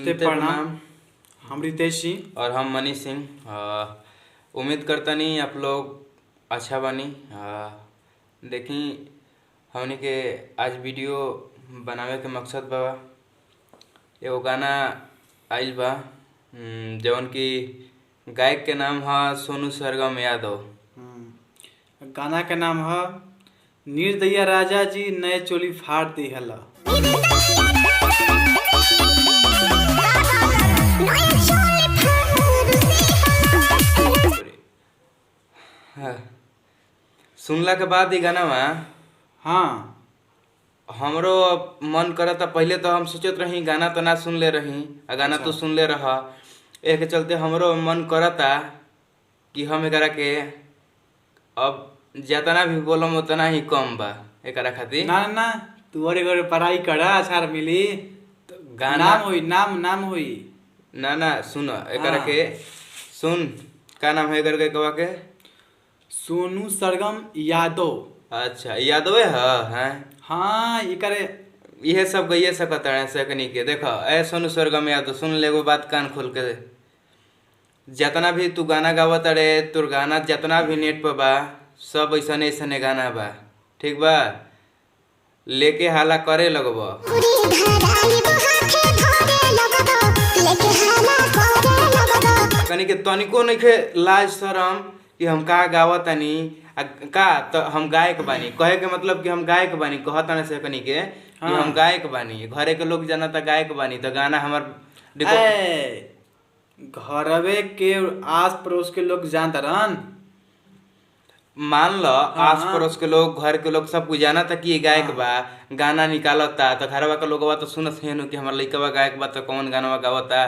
नमस्ते, प्रणाम। हम रितेश सिंह और हम मनीष सिंह। उम्मीद करतनी आप लोग अच्छा बानी। देखी हमनी के आज वीडियो बनावे के मकसद बा, एगो गाना आइल बा जवन की गायक के नाम है सोनू सरगम यादव। गाना के नाम है निर्दयी राजा जी नए चोली फाड़ दिहला। हाँ। सुनला के बाद ई गाना हाँ, हमरो अब मन करता। पहले तो हम सोचत रही गाना तो ना सुनले रही, आ गाना तो सुनले रह, एह के चलते हमरो मन करता कि हम एकरा के अब जितना भी बोलम उतना ही कम बा एकरा खातिर। ना ना, तू और एगो पढ़ाई करा, अच्छा मिली तो गाना नाम होई, नाम नाम होई। ना ना सुन एकरा हाँ। के सुन, का नाम है एकर के कवा के? सोनू सरगम यादव। अच्छा, यादवे है हैं? हाँ, एकरे इहे सब गइए सकत है सकनी के। देखो ए सोनू सरगम यादव, सुन ले एगो बात कान खोल के। जितना भी तू गाना गावत रे, तोर गाना जितना भी नेट पर बा सब ऐसने ऐसने गाना बा, ठीक बा? लेके हाला करे लगब। कनी के तनिको नइखे लाज शरम कि हम का गावतानी आ का त हम गायक बानी। कहे के मतलब कि हम गायक बानी, कहताने से कनी के कि हाँ। हम गायक बानी, घरे के लोग जानता गायक बानी, तो गाना हमर देखो। ए, घरवे के आस पड़ोस के लोग जानता रहन। मान लो आस हाँ। पड़ोस के लोग, घर के लोग सब कुछ जानता कि ये गायक बा, गाना निकालता, तो घरवा के लोगवा तो सुनत हेनु कि हमर लइकवा गायक बा, तो कौन गाना गावता।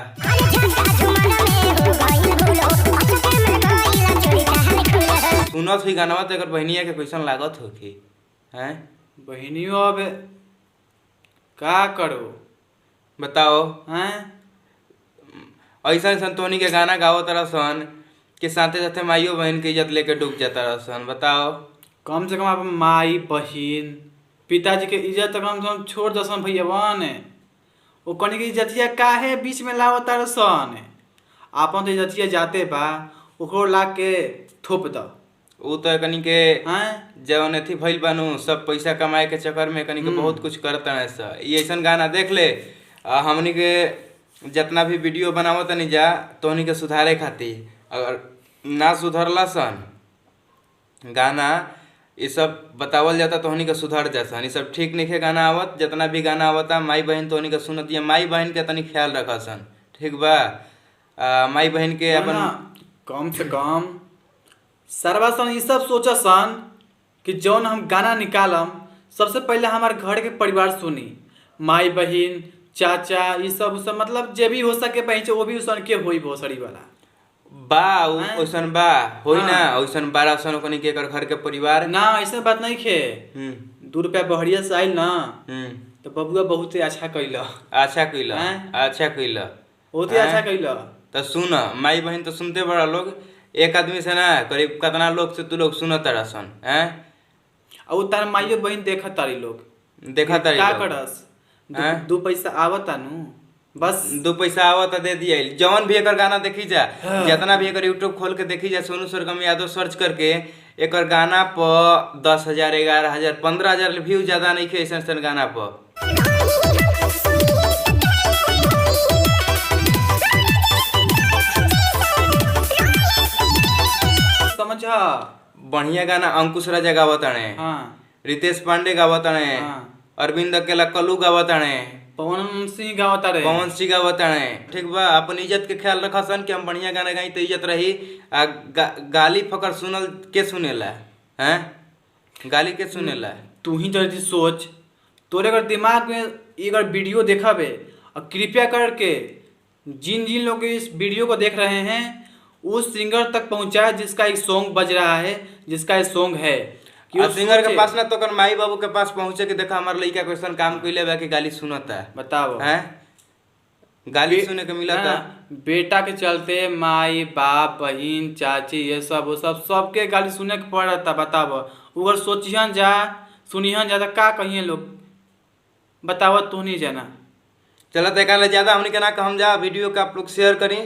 सुनत हुई गानवा तो एकर बहनिया के कैसन लागत होखी हैं? बहनियों अब का करो बताओ हैं? ऐसा ऐसा तोहनी के गाना गावत रसन के साथे साथे माइयो बहन के इज्जत लेके डूब जाता रसन। बताओ कम से कम आप माई बहिन पिताजी के इज्जत तो कम से कम छोड़ दसन भैयावन। ओ कनी के इज्जतिया काहे बीच में लावत सन? आपन तो इज्जतिया जाते बा, ओकरो ला के थोप द। उ तो कनी के हैं? जवन अथी भइल बानू, सब पैसा कमाए के चक्कर में कनी के बहुत कुछ करत रहे स। ई ऐसन गाना देख ले। हमनी के जितना भी वीडियो बनावत तनी जा तोहनी के सुधारे खातिर, अगर ना सुधरला सन गाना ये सब बतावल जाता तोहनी के सुधर जासन। ये सब ठीक नइखे गाना आवत, जितना भी गाना आवता माई बहन तोहनी के सुनत या माई बहन के तनी ख्याल रखसन, ठीक बा? माई बहन के अपन ना, कम से कम सर्वासन ये सब सोचसन कि जौन हम गाना निकालम सबसे पहले हमार घर के परिवार सुनी, माई बहिन चाचा ये सब सब, मतलब जे भी हो सके पहुँचे वो भी सन के होई भोसड़ी वाला बा हैं? ओइसन बा होई ना, हाँ। ओइसन बारह सन ओकनी के एकर घर के परिवार ना, ऐसा बात नहीं खे। 2 रुपया बहरिया से आइल ना तो बबुआ बहुते अच्छा कैल। अच्छा कइल। हैं? अच्छा कइल। बहुते अच्छा कैल। तो सुन, माई बहन तो सुनते बड़ा लोग, एक आदमी से ना करीब कतना लोग से तू लोग सुनत सन हैं? और तार माइयो बहिन देखत तारी लोग। देखा तारी का लोग। करस हैं? 2 पैसा आवता नु बस। 2 पैसा आवत दे दिया। जवन भी एकर गाना देखी जा, जितना भी एकर यूट्यूब खोल के देखी जा, सोनू सरगम यादव सर्च करके एकर गाना पर 10,000, 11,000, 15,000 व्यू ज्यादा नहीं खे ऐसन ऐसन गाना पर। समझ। बढ़िया गाना अंकुश राजा गावताणे, रितेश पांडे गावताणे, अरविंद अकेला कलू गावताणे, पवन सिंह गावता रे। पवन सिंह गावताणे, ठीक बा? अपन इज्जत के ख्याल रखसन कि हम बढ़िया गाना गाई तो इज्जत रही। आ गाली फकर सुनल के सुनेला हैं? गाली के सुनेला? तू ही जल्दी सोच, तोरे अगर दिमाग में अगर वीडियो देखबे, और कृपया करके जिन जिन लोग इस वीडियो को देख रहे हैं उस सिंगर तक पहुंचाए जिसका एक सॉन्ग बज रहा है, जिसका एक सॉन्ग है कि आ वो सिंगर के सोचे। पास ना तो ओकर माई बाबू के पास पहुंचे कि देखा हमार लइका कैसन काम कइले बा कि गाली सुनता। बताओ। हैं? गाली सुने के मिलता। हाँ, बेटा के चलते माई बाप बहन चाची ये सब वो सब सबके गाली सुने के पड़ता। बताओ, अगर सोचिहन जा सुनिहन जा तो का कहिए लोग? बताओ, तू नहीं जाना। चलो तो एकरा ले ज्यादा हमनी के ना कहम जा, वीडियो के आप लोग शेयर करी।